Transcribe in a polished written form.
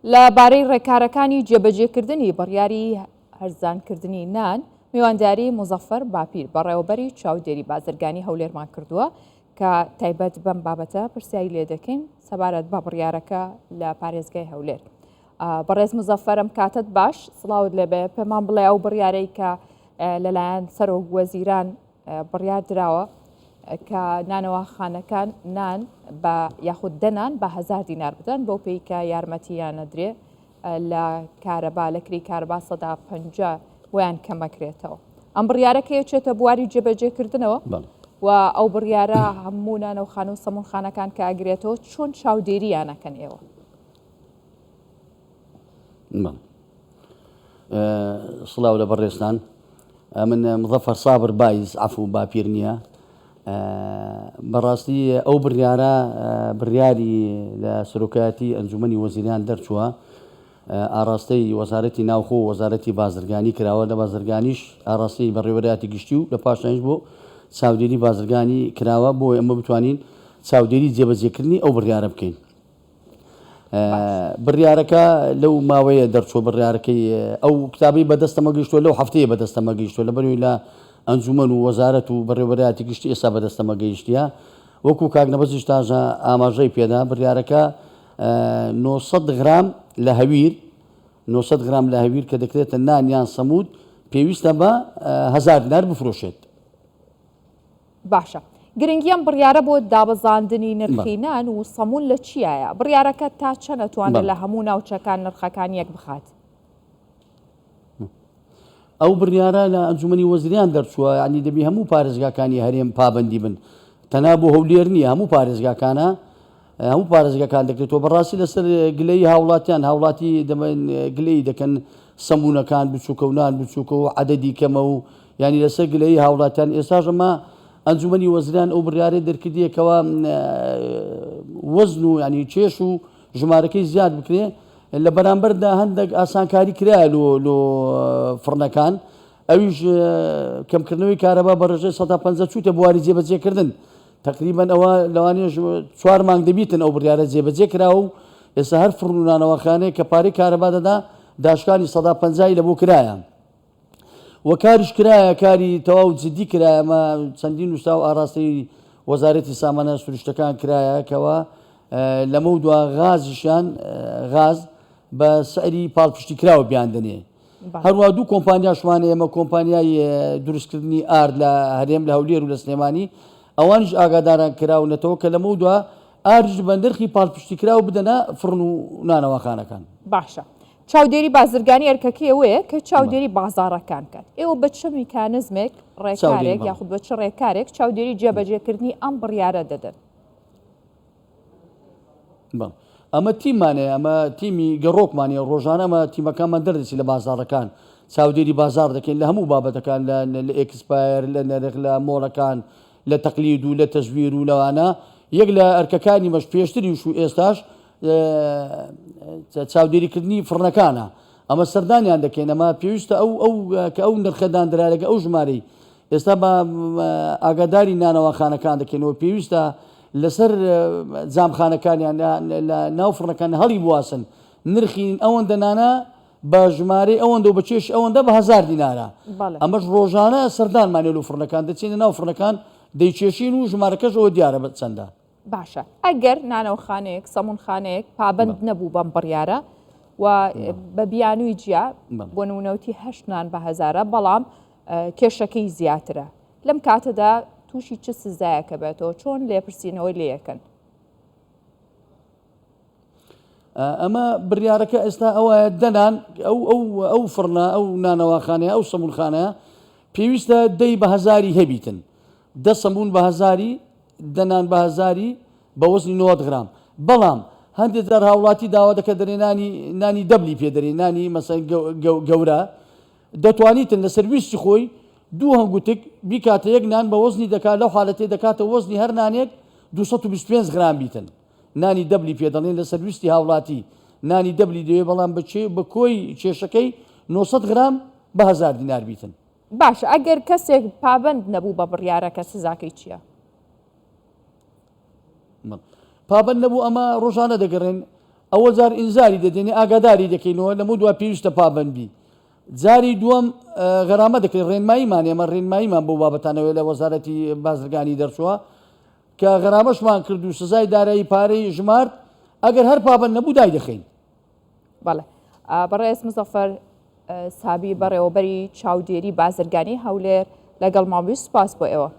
لە بارەی ڕێکارەکانی جێبەجێکردنی بڕیاری هەرزانکردنی نان، میوانداری موزەفەر باپیر، بەڕێوەبەری چاودێری بازرگانی هەولێرمان کردووە کە تایبەت بەم بابەتە پرسیاری لێ دەکەین سەبارەت بە بڕیارەکە لە پارێزگای هەولێر. بەڕێز موزەفەرم کاتت باش سڵاوت لێبێ پێمان بڵێ ئەو بڕیارەی کە لەلایەن سەرۆک وەزیران بڕیار دراوە کە نانەواخانەکان نان بە یاخود دەنان بە هزار دینار بدەن بەو پێی کە یارمەتییان نەدرێ لە کارەبا لە کری کارەبا 50 بۆیان کەمەکرێتەوە ئەم بڕیارە کە یەچێتە بواری جێبەجێکردنەوە و ئەو بڕیارە هەموو نانەوخانە و سەمونخانەکان کە ئەگرێتەوە چۆن چاودێریانەکەن ئێوە؟ سڵاو لە بەڕێزتان من مزەفەر سابر بایز عەفو باپیر نییە بەڕاستی ئەو بڕیارە بڕیاری لە سەرۆکایەتی ئەنجومەنی وەزیران دەرچووە ئاراستەی وەزارەتی ناوخۆ و وەزارەتی بازرگانی کراوە لە بازرگانیش ئاراستەی بەڕێوەبەرایەتی گشتی و لە پاشانیش بۆ چاودێری بازرگانی کراوە بۆ ئەمە بتوانین چاودێری جێبەجێکردنی ئەو بڕیارە بکەین. بڕیارەکە لەو ماوەیە دەرچووە بڕیارەکەی ئەو کتابەی بەدەستەمە گەیشتووە لەو هەفتەیە بەدەستەمە گەیشتووە لەبەروی لە ئەنجومەن و وەزارەت و بەڕێوەبەرایەتی گشتی ئێستا بەدەستەمە گەیشتیە وەکو کاک نەبەزیش تازە ئاماژەی پێدا بڕیارەکە 900 غرام لە هەویر 900 غرام لە هەویر کە دەکرێتە نان یان سەمود پێویستە بە هزار دینار بفرۆشێت. باشە گرنگی ئەم بڕیارە بۆ دابەزاندنی نرخی نان و سەمون لە چیایە؟ بڕیارەکە تا چەند ئەتوانێت لە هەموو ناوچەکان نرخەکان یەک بخات؟ ئەو بڕیارە لە ئەنجومەنی وەزیران دەرچووە یعنی دەبی هەموو پارێزگاکانی هەرێم پابەندی بن تەنها بۆ هەولێر نییە هەموو پارێزگاکانە هەموو پارێزگاکان دەکرێتەوە بەڕاستی لەسەر گلەی هاوڵاتیان هاوڵاتی دەمەن گلەی دەکەن سەمونەکان بچووکە و نان بچووکە و عەدەدی کەمە و یانی لەسەر گلەیی هاوڵاتیان ئێستاش ئەمە ئەنجومەنی وەزیران ئەو بڕیارەی دەرکردیە کەوا وەزن و ینی کێش و ژمارەکەی زیاد بکرێ لە بەرامبەردا هەندێک ئاسانکاری کرایە لۆ لۆ فڕنەکان ئەویش کەمکردنەوەی کارەبا بە ڕێژەی 150 چووتە بواری جێبەجێکردن تەقریبەن ئەوە لەوانەیە چوار مانگ دەبیتن ئەو بڕیارە جێبەجێ کراوە و ئێستا هەر فڕن و نانەواخانەیەک کە پارەی کارەبا دەدا داشکانی سەدا پەنجای لە بۆ کرایە و کاریش کرایە کاری تەواو جدی کرایە ئەمە چەندین نووسراو ئاراستەی وەزارەتی سامانە سروشتەکان کرایە کەوا لەمە دوا غازیشیان غاز بە سعری پاڵپشتی کراوە بیاندنێ. هەروەها دوو کۆمپانیاشمان هەیە، ئێمە کۆمپانیای دروستکردنی ئارد لە هەرێم لە هەولێر و لە سلێمانی، ئەوانیش ئاگاداران کراونەتەوە کە لەمەودوا ئاردیش بە نرخی پاڵپشتیکراو بدەنە فڕن و نانەواخانەکان. باشە چاودێری بازرگانی ئەرکەکەی ئەوەیە کە چاودێری بازاڕەکان بکات، ئێوە بە چ میکانزمێک، ڕێکارێک یاخود بە چ ڕێکارێک چاودێری جێبەجێکردنی ئەم بڕیارە دەدەن؟ بەڵێ ئەمە تیممان هەیە ئەمە تیمی گەڕۆکمان هەیە ڕۆژانە ئەمە تیمەکانمان دەردەچین لە بازاڕەکان چاودێری بازاڕ دەکەین لە هەموو بابەتەکان لە لە expire لە نرخ لە مۆڵەکان لە تەقلید و لە تەزویر و لەوانە یەک لە ئەرکەکانی مەش پێشتریش و ئێستاش چاودێریکردنی فڕنەکانە ئەمە سەردانیان دەکەین ئەمە پێویستە ئەو ئەو کە ئەو نرخە داندرا لەگە ئەو ژمارەی ئێستا بە ئاگاداری نانەواخانەکان دەکەینەوە پێویستە لەسەر جامخانەکانیان لە ناو فڕنەکان هەڵی بواسن نرخی ئەوەندە نانە بە ژمارەی ئەوەندە و بە کێشی ئەوەندە بە هەزار دینارە ئەمەش ڕۆژانە سەردانمانێ لە فڕنەکان دەچینە ناو فڕنەکان دەیکێشین و ژمارەکەش ئەوە دیارە بە چەندە. باشە ئەگەر نانەوەخانەیەک سەمونخانەیەک پابەند نەبوو بەم بڕیارە و بە بیانووی جیا بۆ نمونەوتی هەشت نان بە هەزارە بەڵام کێشەکەی زیاترە لەم کاتەدا تووشی چ سزایەکە بێتەوە چۆن لێپرسینەوەی لێیەکەن؟ ئەمە بڕیارەکە ئێستا ئەوە دەنان ئەو ئەو ئەو فڕنە ئەو نانەواخانەیە ئەو سەمونخانەیە پێویستە دەی بە هەزاری هەبیتن دە سەمون بە هەزاری دەنان بە هەزاری بە وەزنی 90 غرام بەڵام هەندێک جار هاوڵاتی داوا دەکە دەرێ نانی نانی دەبلی پێ دەرێ نانی مەسەن گەورە دەتوانیتن لەسەر ویستی خۆی دوو هەنگوتک بیکاتە یەک نان بە وەزنی دەکات لەو حالەتەی دەکاتە وەزنی هەر نانێک 225 غرام بیتن نانی دەبلی پێ دەڵێن لەسەر ویستی هاوڵاتی نانی دەبلی دەوێ بەڵام بە چێ بە کۆی کێشەکەی 900 غرام بە هەزار دینار بیتن. باشە ئەگەر کەسێک پابەند نەبوو بە بڕیارەکە سزاکەی چییە؟ پابەند نەبوو ئەمە ڕۆژانە دەگەڕێن. ئەوەل جار ئینزاری دەدەینێ ئاگاداری دەکەینەوە لەمە دوا پێویستە پابەند بی. جاری دووەم غەرامە دەکرێت ڕێنماییمان ئێمە ڕێنماییمان بۆ بابەتانەوەی لە وەزارەتی بازرگانی دەرچووە کە غەرامەشمان کرد و سزای دارایی پارەی ژمارد ئەگەر هەر پابەند نەبوو دایدەخەین. بەڵێ بەڕێز مزەفەر سابی بەڕێوەبەری چاودێری بازرگانی هەولێر لەگەڵ ماوی سوپاس بۆ ئێوە.